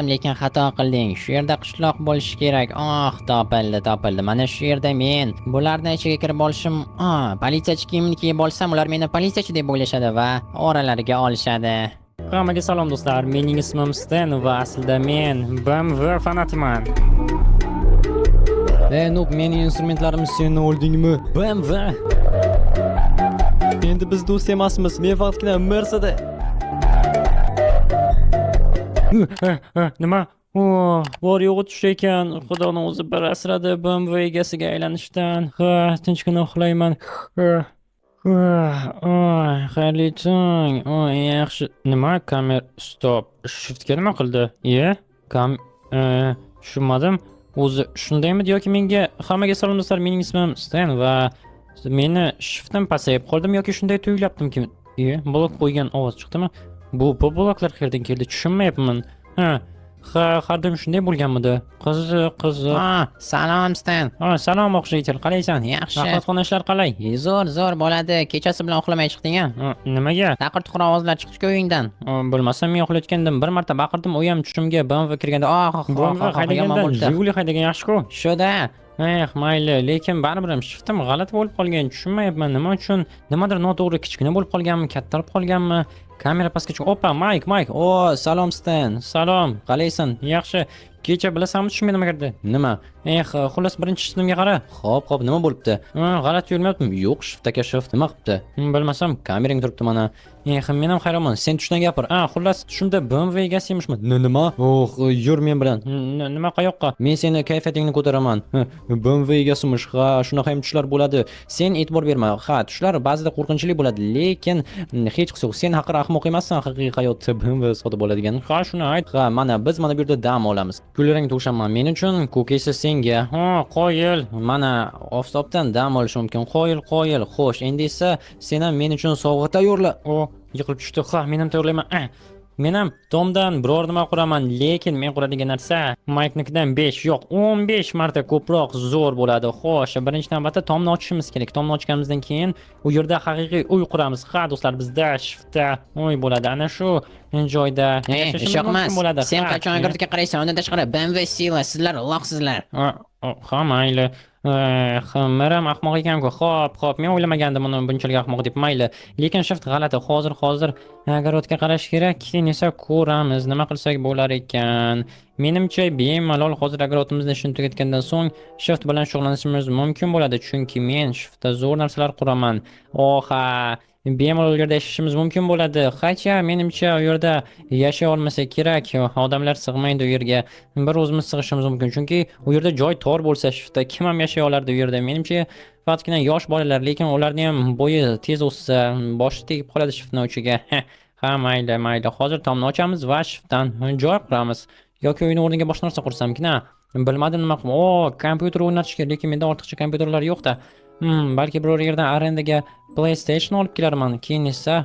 Lekin xato qilding. Shu yerda qishloq bo'lishi kerak. Oh, topildi, topildi. Mana shu yerda men bularni ichiga kirib olishim, ah, politsiyachi kiyimini kiyib olsam, ular meni politsiyachi deb o'ylashadi va oralariga olishadi. Hammaga salom, do'stlar. Mening ismim Sten va aslida men BMW fanatiman. Ey, noob, mening instrumentlarimni sen oldingmi? BMW. Endi biz do'st emasmiz. Men faqatgina Mercedes. Nima? O, bor yo'g'i tush ekan. Xudoni o'zi bir asradi BMW egasiga aylanishdan. Ha, tinchgina uxlayman. Ha, ha, oy, xayrli tong. Oy, yaxshi. Nima? Kamer stop. Shiftga nima qildi? Iye? Kam e, tushunmadim. O'zi shundaymidi yoki menga? Hammaga salom, do'stlar. Mening ismim Sten va meni shiftim pasayib qoldimi yoki shunday tuyulyaptimi? Iye, blok qo'ygan ovoz chiqdimi? Bu bloklar qayerdan keldi? Tushunmayapman. Ha, har doim shunday bo'lganmidi? Qiziq, qiziq. Ah, salom, Sten. Ha, salom, o'qishchi, qalaysan? Yaxshi. Axlatxona ishlar qalay? Zo'r, zo'r bo'ladi. Kechasi bilan uxlamay chiqding a? Ha, nimaga? Taqir-tuqir ovozlar chiqdi-ku uyingdan. Ha, bilmasam, men uxlayotgandim. Bir marta baqirdim, u ham tushimga BMW kirganda. Oh, oh, oh, BMW oh, yomon haydagandan bo'ldi. Jiguli haydagan yaxshi-ku. Shuda. Eh, mayli, lekin baribir ham shiftim g'alati bo'lib qolgan. Tushunmayapman, nima uchun? Nimadir noto'g'ri, kichkina bo'lib qolganmi, kattalib qolganmi? Kamera pastga chiq. Oppa, Mayk, Mayk. O, salom, Sten. Salom. Qalaysan? Yaxshi. Kecha bilasanmi, tushimga nima kirdi? Nima? Eh, xullas, birinchi shiftimga qara. Xo'p, nima bo'libdi? Ha, g'alati yurmayaptimi? Yo'q, shift aka, shift nima qilibdi? Bilmasam. Kamerang turibdi mana. Eh, men ham hayronman. Sen tushdan gapir. A, xullas, tushimda BMW egasi emishman. Nima? Oh, yur men bilan. Nima, qayoqqa? Men seni kayfiyatingni ko'taraman. BMW egasimish. Ha, shunaqa ham tushlar bo'ladi. Sen e'tibor berma. Ha, tushlar ba'zida qo'rqinchli bo'ladi, lekin hech qisi yo'q. Sen haqir ahmoq emassan haqiqiy hayotda BMW sotib oladigan. Ha, shuni ayt. Ha, mana biz mana bu yerda dam olamiz. Kulrang to'shanma men uchun, ko'k esa senga. Ha, qoyil. Mana oftobdan dam olish mumkin. Qoyil, qoyil. Xo'sh, endi esa sen ham men uchun sovg'a tayyorla. O, yiqilib tushdi. Ha, men ham tayyorlayman. Men ham tomdan biror nima quraman, lekin men quradigan narsa Mayknikidan 5, yo'q, 15 marta ko'proq zo'r bo'ladi. Xo'sh, birinchi navbatda tomni ochishimiz kerak. Tomni ochganimizdan keyin u yerda haqiqiy uy quramiz. Ha, do'stlar, bizda shiftda uy bo'ladi. Ana shu joyda Eh, yashashimiz ishoqmas. mumkin bo'ladi. Sen Ha, qachon огород ga qaraysan? Undan tashqari BMW сила, sizlar лох sizlar. Ha, mayli. Ha, Miram ahmoq ekan-ku. Xo'p, men o'ylamagandim uni bunchalik ahmoq deb. Mayli. Lekin shift g'alati. Hozir огород ga qarash kerak. Keyin esa ko'ramiz, nima qilsak bo'lar ekan. Menimcha, bemalol hozir огород imizni ishini tugatgandan so'ng shift bilan shug'ullanishimiz mumkin bo'ladi, chunki men shiftda zo'r narsalar quraman. Oha, bemalol u yerda yashashimiz mumkin bo'ladi. Qancha, menimcha, u yerda yashay olmasa kerak. Odamlar sig'maydi u yerga. Bir o'zimiz sig'ishimiz mumkin, chunki u yerda joy tor bo'lsa, shiftda kim ham yashay olardi u yerda? Menimcha, faqatgina yosh bolalar, lekin ularni ham bo'yi tez o'ssa, boshi tegib qoladi shiftni uchiga. Ha, mayli, mayli. Hozir tomni ochamiz va shiftdan joy quramiz. Yoki uyni o'rniga boshqa narsa qursamkin, bilmadim nima qilib. O, kompyuter o'rnatish kerak, lekin menda ortiqcha kompyuterlar yo'q-da. Balki biror yerdan arendaga PlayStation olib kelarman. Keyin esa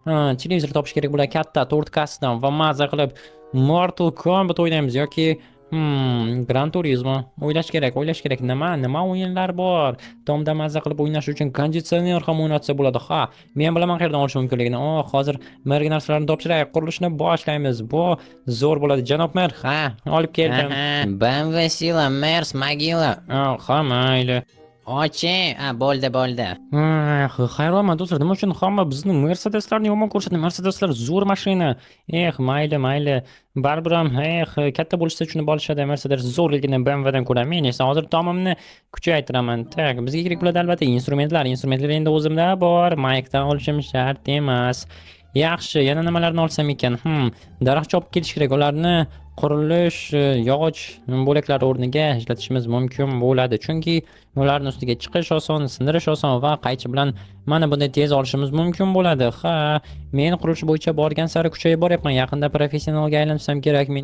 ha, televizor topish kerak bo'ladi katta 4K'sidan va maza qilib Mortal Kombat o'ynaymiz yoki Gran Turismo. O'ylash kerak, o'ylash kerak. Nima o'yinlar bor? Tomda maza qilib o'ynash uchun konditsioner ham o'ynatsa bo'ladi. Ha, men bilaman qayerdan olish mumkinligini. Oh, hozir merga narsalarni topshiray, qurilishni boshlaymiz. Bu zo'r bo'ladi, janob mer. Ha, Olib keldim. Aha, BMW сила, Mers могила. Ha, mayli. Ochi, ha, bo'ldi, bo'ldi. Eh, hayronman, do'stlar, nima uchun hamma bizni Mercedeslarni yomon ko'rishadi? Mercedeslar zo'r mashina. Eh, mayli, mayli. Baribir ham, eh, katta bo'lishsa tushunib olishadi Mercedes zo'rligini BMWdan ko'ra. Men esa hozir tomimni kuchaytiraman. Так, bizga kerak bo'ladi albatta instrumentlar. Instrumentlar endi o'zimda bor. Maykdan olishim shart emas. Yaxshi, yana nimalarni olsam ekan? Daraxt chopib kelish kerak. Ularni qurilish yog'och bo'laklari o'rniga ishlatishimiz mumkin bo'ladi. Chunki ularni ustiga chiqish oson, sindirish oson va qaychi bilan mana bunday tez olishimiz mumkin bo'ladi. Ha, men qurilish bo'yicha borgan sari kuchayib boryapman. Yaqinda professionalga aylansam kerak. Men